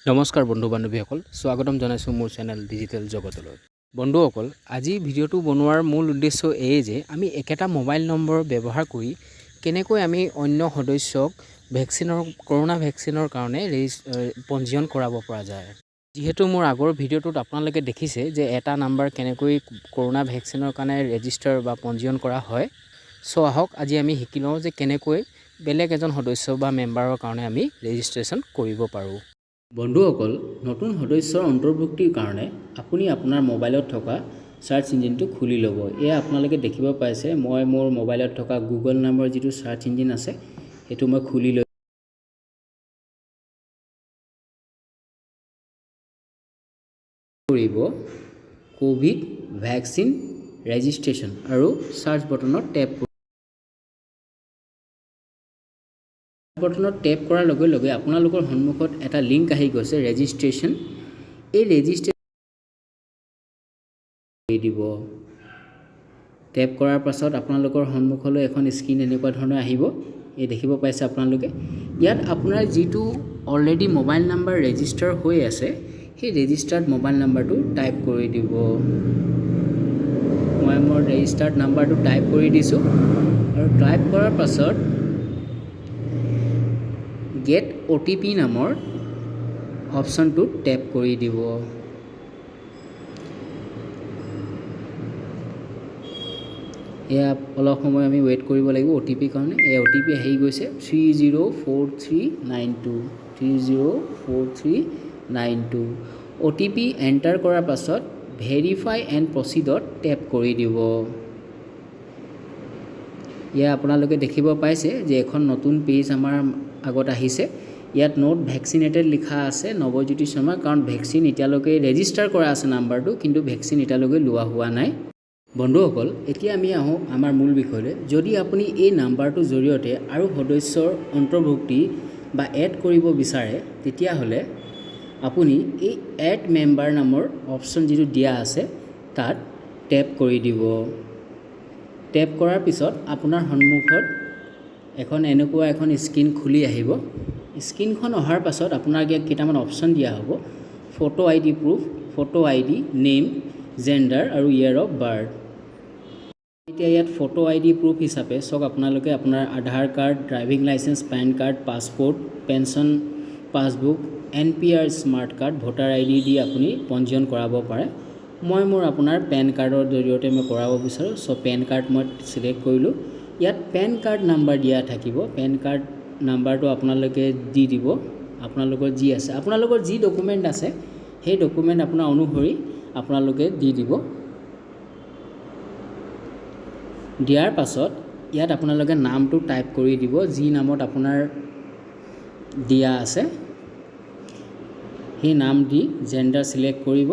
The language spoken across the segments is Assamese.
নমস্কাৰ বন্ধু বান্ধৱীসকল, স্বাগতম জনাইছোঁ মোৰ চেনেল ডিজিটেল জগতলৈ। বন্ধুসকল, আজি ভিডিঅ'টো বনোৱাৰ মূল উদ্দেশ্য এয়ে যে আমি একেটা মোবাইল নম্বৰ ব্যৱহাৰ কৰি কেনেকৈ আমি অন্য সদস্যক কৰোণা ভেকচিনৰ কাৰণে পঞ্জীয়ন কৰাব পৰা যায়। যিহেতু মোৰ আগৰ ভিডিঅ'টোত আপোনালোকে দেখিছে যে এটা নাম্বাৰ কেনেকৈ কৰোণা ভেকচিনৰ কাৰণে ৰেজিষ্টাৰ বা পঞ্জীয়ন কৰা হয়। চ' আহক আজি আমি শিকি লওঁ যে কেনেকৈ বেলেগ এজন সদস্য বা মেম্বাৰৰ কাৰণে আমি ৰেজিষ্ট্ৰেশ্যন কৰিব পাৰোঁ। বন্ধুসকল, নতুন সদস্যৰ অন্তৰ্ভুক্তিৰ কাৰণে আপুনি আপোনাৰ মোবাইলত থকা চাৰ্চ ইঞ্জিনটো খুলি ল'ব। এয়া আপোনালোকে দেখিব পাইছে, মই মোৰ মোবাইলত থকা গুগল নামৰ যিটো চাৰ্চ ইঞ্জিন আছে সেইটো মই খুলি লৈ কৰিব ক'ভিড ভেকচিন ৰেজিষ্ট্ৰেশ্যন আৰু চাৰ্চ বটনত টেপ কৰাৰ লগে লগে আপোনালোকৰ সন্মুখত এটা লিংক আহি গৈছে ৰেজিষ্ট্ৰেশ্যন। এই ৰেজিষ্ট্ৰেশ্যন দিব। টেপ কৰাৰ পাছত আপোনালোকৰ সন্মুখলৈ এখন স্ক্ৰীণ এনেকুৱা ধৰণৰ আহিব। এই দেখিব পাইছে আপোনালোকে। ইয়াত আপোনাৰ যিটো অলৰেডি মোবাইল নাম্বাৰ ৰেজিষ্টাৰ হৈ আছে সেই ৰেজিষ্টাৰ্ড মোবাইল নাম্বাৰটো টাইপ কৰি দিব। মই মোৰ ৰেজিষ্টাৰ্ড নাম্বাৰটো টাইপ কৰি দিছোঁ আৰু টাইপ কৰাৰ পাছত গেট অ'টিপি নামৰ অপশ্যনটোত টেপ কৰি দিব। এয়া অলপ সময় আমি ৱেইট কৰিব লাগিব অ' টি পিৰ কাৰণে। এই অ' টি পি আহি গৈছে 304392, 304392। অ' টি পি এণ্টাৰ কৰাৰ পাছত ভেৰিফাই এণ্ড প্ৰচিডত টেপ কৰি দিব। এয়া আপোনালোকে দেখিব পাইছে যে এখন নতুন পেজ আমাৰ আগত আহিছে। ইয়াত not vaccinated লিখা আছে নৱজ্যোতি শৰ্মা, কাৰণ ভেকচিন এতিয়ালৈকে ৰেজিষ্টাৰ কৰা আছে নাম্বাৰটো, কিন্তু ভেকচিন এতিয়ালৈকে লোৱা হোৱা নাই। বন্ধুসকল, এতিয়া আমি আহোঁ আমাৰ মূল বিষয়লৈ। যদি আপুনি এই নাম্বাৰটোৰ জৰিয়তে আৰু সদস্যৰ অন্তৰ্ভুক্তি বা এড কৰিব বিচাৰে, তেতিয়াহ'লে আপুনি এই এড মেম্বাৰ নামৰ অপশ্যন যিটো দিয়া আছে তাত টেপ কৰি দিব। টেপ কৰাৰ পিছত আপোনাৰ সন্মুখত এনেকুৱা এখন স্ক্ৰীণ খুলি আহিব। স্ক্ৰীণখন অহাৰ পাছত আপোনাক ইয়াত কেইটামান অপশ্যন দিয়া হ'ব: photo ID proof, photo ID, name, gender আৰু ইয়েৰ অফ বাৰ্থ। এতিয়া ইয়াত ফটো আই ডি প্ৰুফ হিচাপে চাওক আপোনালোকে আপোনাৰ আধাৰ card, driving licence, PAN card, passport, pension passbook, NPR smart card, voter ID দি আপুনি পঞ্জীয়ন কৰাব পাৰে। মই মোৰ আপোনাৰ পেন কাৰ্ডৰ জৰিয়তে মই কৰাব বিচাৰোঁ। চ' পেন কাৰ্ড মই চিলেক্ট কৰিলোঁ। ইয়াত পেন কাৰ্ড নাম্বাৰ দিয়া থাকিব। পেন কাৰ্ড নাম্বাৰটো আপোনালোকে দি দিব। আপোনালোকৰ যি আছে, আপোনালোকৰ যি ডকুমেণ্ট আছে সেই ডকুমেণ্ট আপোনাৰ অনুসৰি আপোনালোকে দি দিব। দিয়াৰ পাছত ইয়াত আপোনালোকে নামটো টাইপ কৰি দিব, যি নামত আপোনাৰ দিয়া আছে সেই নাম দি জেণ্ডাৰ চিলেক্ট কৰিব।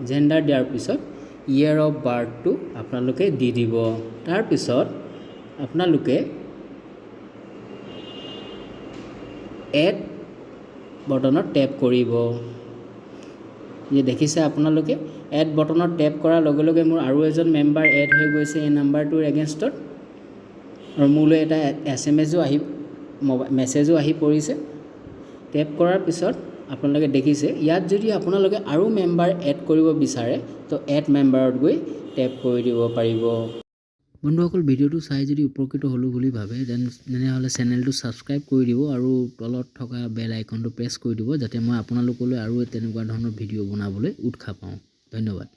জেণ্ডাৰ দিয়াৰ পিছত ইয়েৰ অফ বাৰ্থটো আপোনালোকে দি দিব। তাৰপিছত আপোনালোকে এড বটনত টেপ কৰিব। যে দেখিছে আপোনালোকে, এড বটনত টেপ কৰাৰ লগে লগে মোৰ আৰু এজন মেম্বাৰ এড হৈ গৈছে এই নাম্বাৰটোৰ এগেইনষ্টত, আৰু মোলৈ এটা এছ এম এছো আহি মেছেজো আহি পৰিছে। টেপ কৰাৰ পিছত আপোনালোকে দেখিছে, ইয়াত যদি আপোনালোকে আৰু মেম্বাৰ এড কৰিব বিচাৰে তো এড মেম্বাৰত গৈ টেপ কৰি দিব পাৰিব। বন্ধুসকল, ভিডিঅ'টো চাই যদি উপকৃত হ'লোঁ বুলি ভাবে, তেনেহ'লে চেনেলটো ছাবস্ক্ৰাইব কৰি দিব আৰু তলত থকা বেল আইকনটো প্ৰেছ কৰি দিব, যাতে মই আপোনালোকলৈ আৰু তেনেকুৱা ধৰণৰ ভিডিঅ' বনাবলৈ উৎসাহ পাওঁ। ধন্যবাদ।